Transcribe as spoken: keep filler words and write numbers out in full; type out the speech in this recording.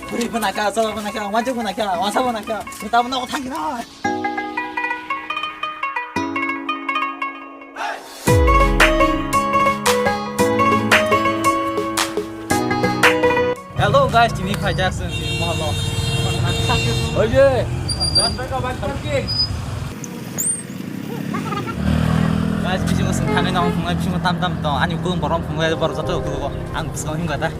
Bwrwi bo nakha, chwla bo nakha, wanjwk bo nakha, wansa bo nakha. Tamo nogo thangkhe na. Hello guys, tini phaijak chwng tini moholo. Oye. Guys, bisingo chwng thangwi nang phungnai, bisingo tam tam tong. Ani kung borom phungnai, borok joto kugo. Ang bwskango himkha da.